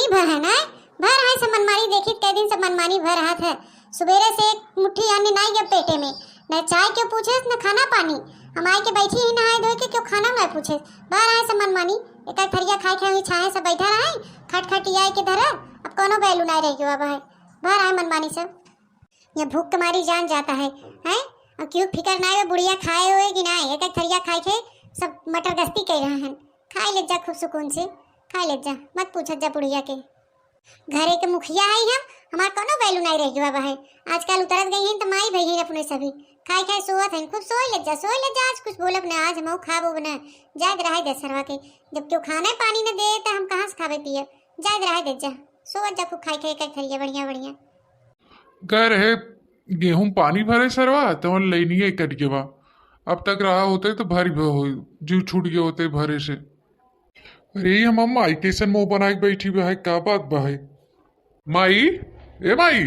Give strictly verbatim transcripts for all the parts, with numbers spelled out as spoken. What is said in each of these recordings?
ई भर है ना, भर है सब मनमानी। देखी कै दिन सब मनमानी भर रहत है। सुबेरे से एक मुट्ठी अन्न नाई गए पेटे में, न चाय के पूछे, न खाना पानी। हम आई के बैठी ही नहाए धोए के, क्यों खाना ना पूछे। भर है सब मनमानी। एक एक थरिया खाए खाए हुई छाए सब बैठा रहे, खट खट आई के धरे। अब कोनो value नाई रह गयो अब है, भर है मनमानी सब। ये भूख के मारी जान जाता है, हैं? और क्यों फिकर ना है, बुढ़िया खाए हुए कि ना, एक एक थरिया खाए के सब मटर गश्ती कह रहे हैं। खाए ले जा खूब सुकून से, खाए ले जा, मत पूछत जा बुढ़िया के। घरे के मुखिया है हम, हमार कोनो value नहीं रह गया है। आजकल उतरत गई हैं तो माई भाई हैं अपने सभी, खाए खाए सोवत हैं, खूब सोए ले जा, सोए ले जा, आज कुछ बोलब ना, आज हम खाब ना, जाए रहे दे सरवा के। जब क्यों खाना पानी न दे तो हम कहाँ से खावे पिए? जाए रहे दे जा, सोवत जा खूब खाए खाए एक एक थरिया बढ़िया बढ़िया। कह रहे गेहूं पानी भरे सरवा, तवन लैनिये कट के बा। अब तक रहा होते तो भारी भ-, हो, जीव छूट गए होते भरे से। अरे हम माई कैसन मुंह बना के बैठी बा है, का बात बा है? माई, ए माई,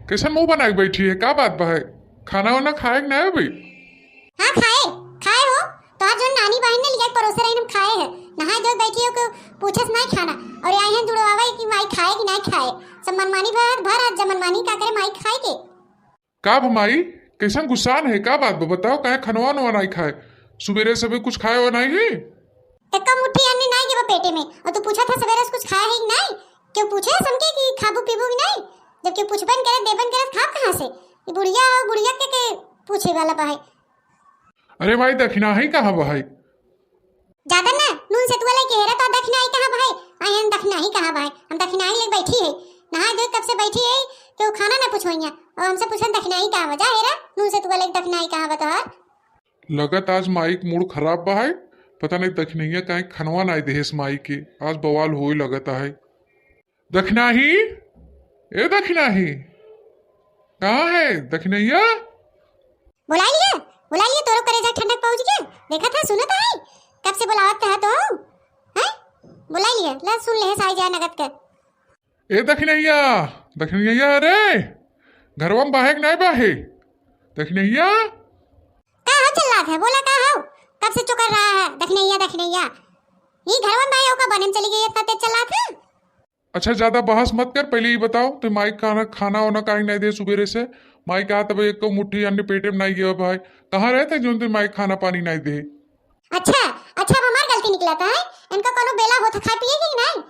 कैसन मुंह बना के बैठी है, का बात बा है? खाना वाना खाए के ना है भाई? हाँ खाए, खाए हो। तो आज जो नानी बहन ने लिया के परोसे रही, हम खाए हैं। नहाए धोए बैठी हो के पूछस नहीं खाना, और आई हैं जुड़वावे कि माई खाए कि नहीं खाए। सब मनमानी भर, भर आज जब मनमानी का करे माई खाए के। का भ माई, कैसन गुस्सान है, का बात बा बताओ, काहे खनवा वनवा नहीं खाए? सुबेरे सबे कुछ खाए हुआ नहीं है? एक्का मुट्ठी अन्न नहीं गए बा पेटे में, और तू पूछा था सवेरे से कुछ खाया है कि नहीं? क्यों पूछे हमके कि खाबू पीबू कि नहीं? जब क्यों पूछबन करे, देबन करे, खाब कहाँ से? ये बुढ़िया हो, बुढ़िया के, के पूछे वाला बा है। अरे माई, दखिनाही कहाँ बा है? ज्यादा ना नून से तुआ लेके हेरा तो दखिनाही कहाँ बा है? आयन दखिनाही कहाँ बा है? हम दखिनाही लेके बैठी है, नहाए धोए कब से बैठी है, क्यों खाना ना पूछवैया, और हमसे पूछन दखिनाही कहाँ बा? जा हेरा, नून से तुआ लेके दखिनाही कहाँ बा तोहार? लगत आज माई के मूड खराब बा है, पता नहीं दखिनैया काहे खनवा नाई देहेस माई के, आज बवाल होए लगत है। दखिनाही, ए दखिनाही, कहाँ है दखिनैया? बुलाई लिया, बुलाई लिया, तोरो करेजा ठंडक पहुँच गया। देखा था, सुना था है, कब से बुलावत था तो, हैं? बुलाई लिया, ला सुन ले, साई जाए नगद कर। ए दखिनैया, दखिनैया रे, घरवा में बाहे के नाई बाहे? दखिनैया। का हो चिल्लात है, बोला का हो? कब से चुकर रहा है, दखिनैया, दखिनैया। ई घरवा में बाहे ओका बने में चली गई, इतना तेज चिल्लात है। अच्छा, ज्यादा बहस मत कर, पहले ई बताओ, तू माई खाना, खाना वाना काहे नाई दे सुबेरे से? माई कहा तब एक मुट्ठी अन्न पेटे में नाई गया भाई, कहाँ रहते जोन तू माई खाना पानी नाई दे? अच्छा, अच्छा, अब हमार गलती निकलत है, इनका कोनो बेला होत खाए पिए की नहीं?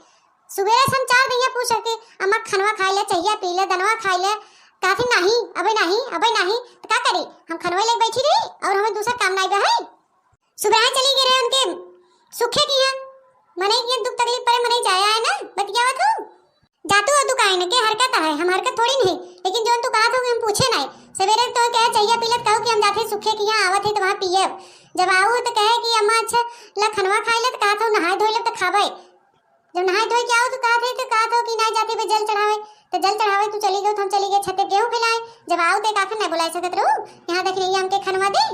सुबेरे से हम चार दहिया पूछ के, अम्मा खनवा खाए ले, चहिया पी ले, दनवा खाए ले, कहते नहीं, अबे नहीं, अबे नहीं, तो का करी? हम खनवा लेके बैठी रही और हमें दूसरा काम नाई बा है। सुबह चली गई रहे उनके सुखे किया, मने ये दुख तकलीफ परे मने जाया है ना, बतियावत हो। जातू हो तू काहे न, के हरकत है, हम हरकत थोड़ी नहीं, लेकिन जोन तू कहत हो कि हम पूछे नहीं। सवेरे तो कहे चहिया पीलत कहो कि हम जाते सुखे किया आवत है तो वहाँ पिए। जब आओ तो कहे कि अम्मा अच्छा ला खनवा खाई ले तो कहत हो नहाए धोए ले तो खाबे। जब नहाए धोए के आओ तो कहत है तो कहत हो कि नहीं जाते बे जल चढ़ावे, तो जल चढ़ावे तू चली गयो तो हम चली गए छते गेहूँ फैलाए। जब आओ तो एक आखिर नहीं बुला सकत रहू, यहाँ देख रही हमके खनवा दे।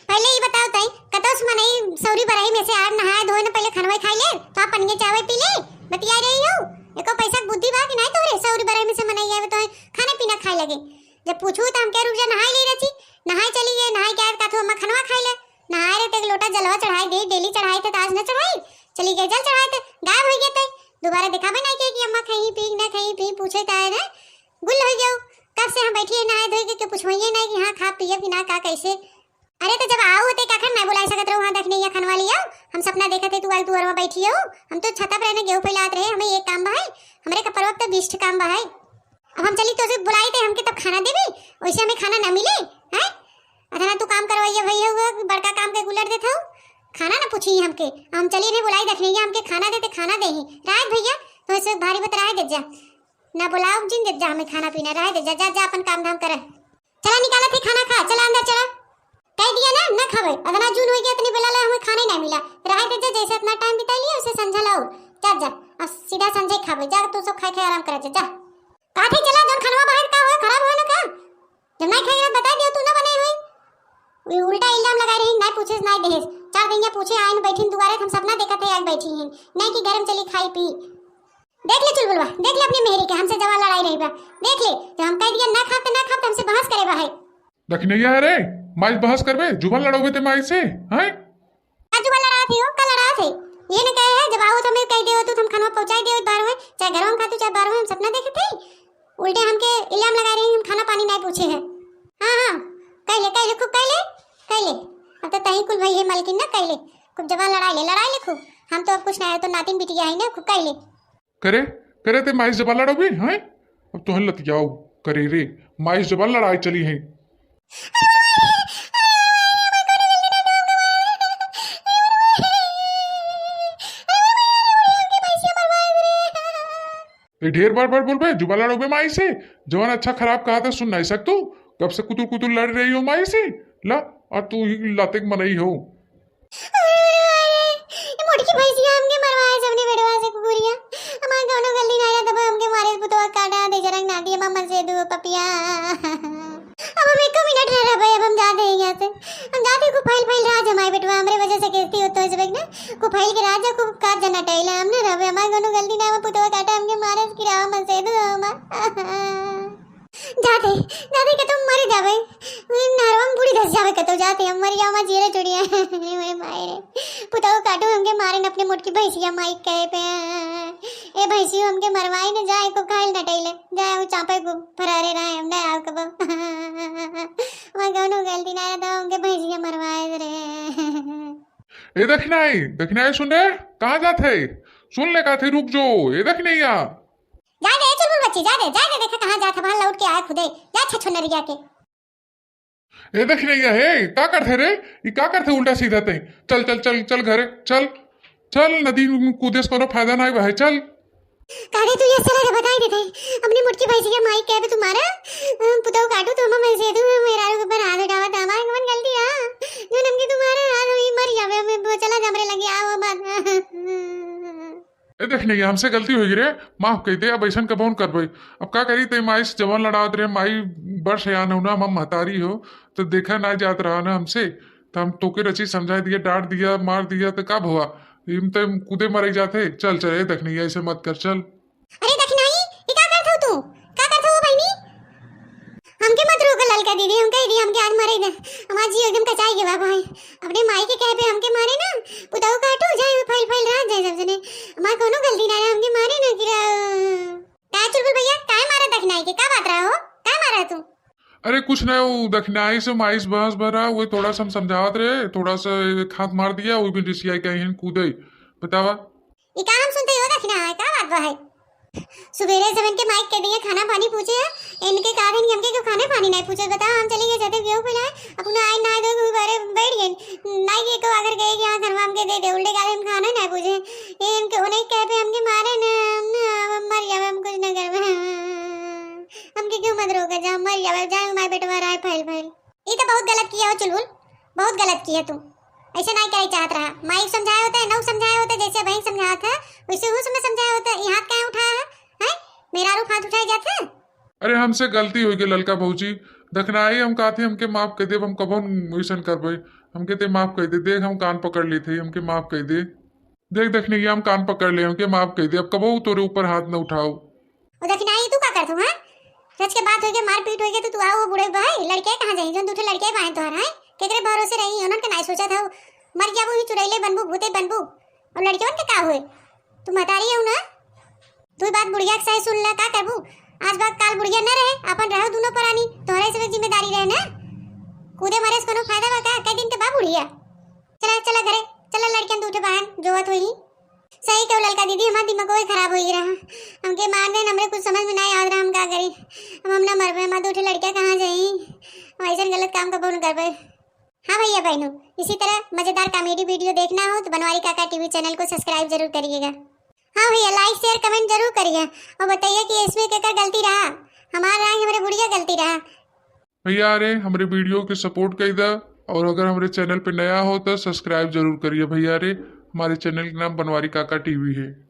पहले ई बताओ तई, कतौ से मनई सौरी बरही में से आर नहाए धोए न पहले खनवा खाई ले, तो आप पनिया चावल पी ले, बतिया रही हो। एको पैसा के बुद्धि बा कि नहीं तोहरे? सौरी बरही में से मनई आवे तो खाना पीना खाए लगे। जब पूछू तो हम कह रुक जा, नहाए ले रची, नहाए चली गए, नहाए के आए का तू अम्मा खनवा खाई ले, नहाए रे ते एक लोटा जलवा चढ़ाए दे, डेली चढ़ाए थे तो आज न चढ़ाई, चली गए जल चढ़ाए थे, गायब हो गए थे, दोबारा दिखावे नहीं के कि अम्मा खाई पी न खाई पी पूछे ताए ना, गुल हो गयो। कब से हम बैठी है नहाए धोए के, के पूछवइए नहीं कि हाँ खा पिए कि ना का कैसे। अरे तो जब आओ तो काखन मैं बुला सकत रहूँ, हाँ दखिनैया खनवा लियो। हम सपना देखत है तू आज दुआर में बैठी हो, हम तो छता पर रहने गेहूँ फैलात रहे, हमें ये काम बा है, हमरे का परवक तो बीस ठे काम बा है। अब हम चली तो उसे बुलाई थे हमके तब खाना देबी, वैसे हमें खाना ना मिले, हैं? अतना तू काम करवाइए भैया हुआ कि बड़का काम के उलट देत हो, खाना ना पूछी हमके। हम चली नहीं बुलाई दखिनैया हमके खाना देते, खाना दे ही राज भैया, तो ऐसे भारी बतराए दे जा, ना बुलाओ जिन दे जा हमें खाना पीना, रहे दे जा, जा, जा अपन काम धाम करे। चला निकालत है खाना खा, चला अंदर चला। कह दिया ना, ना खावे। अतना जून हो गया, इतनी बेला ले हमें खाने नहीं मिला। रहे दे जा, जैसे इतना टाइम बिता लिया, उसे संझा लाओ। जा, जा, अब सीधा संझे खावे। जा, तू सब खाए खाए आराम करे जा, जा। कहा थे चला, जौन खनवा बहन का हुआ, खराब हुआ ना का? जब नहीं खाए बता दियो, तू ना बने हुए। उ-, उल्टा इल्जाम लगा रही, नहीं पूछे, नहीं देहेस। चार दिन या पूछे आए न बैठी दुआरे, हम सपना देखत है, आज बैठी हैं। नहीं कि गरम चली खाई पी। देख ले चुलबुलवा, देख ले अपने मेहरी के, हमसे जवा लड़ाई रही बा। देख ले, जब हम कह दिया ना खाब त ना खाब, त हमसे बहस करे बा है। दखिनैया है रे, माई से बहस करबे, जुबान लड़ाओगे ते माई से, हैं? का जुबान लड़ा थे हो, का लड़ा थे? ये न कहे है, जब आओ तो हमें कह दे हो, तू हम खाना पहुंचाई दे हो बाहर में, चाहे घर ना तो नातिन बिटिया है ना, खूब कह ले। करे, करे ते माई से जबान लड़ावे, हैं? अब तोहन लतियाओ, करे रे, माई से जबान लड़ाई चली है। ए, ढेर बार बार बोलबे, जुबान लड़ावे माई से। जवन अच्छा खराब कहा था सुन नहीं सकतू। कब से कुतुर कुतुर लड़ रही हो माई से? ला, और तू ही लाते के मनई हो। अरे, अरे, अरे, ये मोटकी भैंसिया हमके मरवाए सबने बेटवा से कुकुरिया। हमार कौनो गलती नहीं रहा, तब हमके मारे पुतवा काटा दे जरंग नाटी, मामा से दू पपिया। अब हम एको मिनट ना रहबे, अब हम जाते हैं यहाँ से। हम जाते हैं, खूब फैल फैल रहा जमाई बेटवा, हमरे वजह से केस्ती होतो है जब एक ना, खूब फैल के रहा जा, खूब काट जना टाइला, हम ना रहबे, हमार कौनो गलती ना, हम पुतवा काटा हमके मारे की रहा, मन से दू हमार। जाते, जाते कतौ मर जाबे, नहरवा में बूड़ी धस जाबे कतौ, जाते हम मर जाओ, हमार जीरे चुड़िया। अरे माई रे, पुतवा काटू हमके मारे न अपने मोटकी भैंसिया माई कहे पे। ए भैंसियो हमके मरवाई न जाए, को खाइल न टैले, जाए वो चापे को फरारे रहे, हम ना आओ कबो। हमार कौनो गलती ना रहता, हमके भैंसिया मरवाए रे। ए दखिनाई, दखिनाई सुन रे, कहाँ जात है? सुन ले कहा थे, रुक जो। ए दखिनैया। जा दे, चुलबुल बच्ची, जा दे, जा दे, देखा कहाँ जात है, वहाँ लौट के आए खुदे। जा छछुनरिया के। ए दखिनैया, हे, का करथे रे? ई का करथे उल्टा सीधा तैं? चल, चल, चल, चल घरे, चल। चल, नदी में कूदे से कोनो फायदा नाई बा है, चल। का दे तू ये साला रे बताई देते। अपनी मोटकी भैंसिया माई कहे पे तुम्हारा, अ, पुतौ काटू तो हम मैं से तू मेरा के ऊपर हाथ उठावा था, हमारे कौन गलती है? जो नमके तुम्हारे हाथ हुई मर जावे, हमें वो चला जा, हमरे लगे आओ मत। ए दखिनैया, हमसे गलती होइ गई रे, माफ कइ दे, अब ऐसन कबहुँ न करबे। अब का करी, तैं माई से जवन लड़ावत रहे, माई बड़ सयान हो ना, हम महतारी हो, तो देखा ना जात रहा ना हमसे, तो हम तोके रची समझाई दिया, डांट दिया, मार दिया, तो का भवा? इम तो कूदे मरे जाते। चल, चल, ए दखिनैया, ऐसे मत कर, चल। अरे दखिनाई, ई का करत हो तू? का करत हो बहिनी? हमके मत रोक ललका दीदी, हम कह दी हमके आज मरे दे। हमार जी एकदम कचाई गवा भाई। अपने माई के कहे पे हमके मारे ना, पुतौ काटू जाए, वो फैल फैल रहा जाए सबसे ने। हमार कोनो गलती ना है, हमके मारे ना गिरा। का चुलबुल भैया, काहे मारा दखिनाई के? का बात रहा हो? काहे मारा तू? अरे कुछ नहीं, वो दखिनाई से माई से बहस भरा, वो थोड़ा सा हम समझावत रहे, थोड़ा सा एक हाथ मार दिया, वो भी रिसियाई के आइन कूदे। बतावा। ई का हम सुनते हो दखिना है, का बात बा है? सुबेरे से इनके माई के कह दिए खाना पानी पूछे है, इनके का दिन हमके क्यों खाने पानी नहीं पूछे? बताओ, हम चले गए जाते गेहूं पे लाए, अपना आए नहाए धोए के बारे बैठ गए, नहीं ये को अगर गए कि हाँ घर में हमके दे दे, उल्टे का दिन खाना नहीं पूछे। ये इनके उन्हें कह पे हमके मारे ना, हम ना, हम मर जावे, हम कुछ ना करवे। हमके क्यों मत रोके, जा मर जावे, जाए माई बेटवा रहा है फैल फैल। ई तो बहुत गलत किया हो चुलबुल, बहुत गलत किया तू। ऐसे नहीं करे चाहत रहा। माई समझाए होते, नौ समझाए होते, जैसे बहन समझावत है, वैसे हूँ समय समझाए होते। ई हाथ काहे उठाया है? हैं? मेरा रूप हाथ उठाए जात है? अरे हमसे गलती हो गई ललका भौजी, दखिनाई हम कहते हमके माफ कर दे, हम कबो ऐसन करबे, हमके ते माफ कर दे। देख हम कान पकड़ ली थे, हमके माफ कर दे। देख दखिनैया हम कान पकड़ ले, हमके माफ कर दे, अब कबो तोरे ऊपर हाथ न उठाओ। ओ दखिनाई, तू का करत हूँ, हाँ? सच के बात होइगे, मारपीट होइगे, तो तू आओ, वो बूढ़े भाई, लड़के कहाँ जाई? जौन दूठे लड़के बाहें तोहर, हैं? केकरे भरोसे रही, उन्हन के नाई सोचत हऊ। मर जाबू ही, चुड़ैले बनबू, भूते बनबू। और लड़कियन के का होए? तू महतारी हऊ ना? तू बात बुढ़िया के सही सुन ले, का करबू? आज बात काल बुढ़िया न रहे, अपन रहो दोनों परानी, तोहरे से जिम्मेदारी रहे ना। कूदे मरे से कोनो फायदा बा का? कई दिन के बा बुढ़िया। चला, चला घरे, चला लड़कियन दूठे बाहें, जोवत होई। सही कहो ललका दीदी, हमार दिमाग वही खराब हो गया रहा। हमके मार देन, हमरे कुछ समझ में नहीं आवत रहा, हम का करी। हम, हम ना मरबे, हमार दो ठे लड़कियां कहाँ जाई? हम ऐसन गलत काम कबो न करबे। हाँ भैया बहनों, इसी तरह मजेदार comedy video देखना हो तो बनवारी काका टीवी channel को subscribe जरूर करिएगा। हाँ भैया, like, share, comment जरूर करिए और बताइए कि इसमें केकर गलती रहा, हमार रहा कि हमरे बुढ़िया गलती रहा। भैया रे, हमरे video के support कर दा और अगर हमरे channel पे नया हो तो subscribe जरूर करिए भैया रे। हमारे channel के नाम बनवारी काका टीवी है।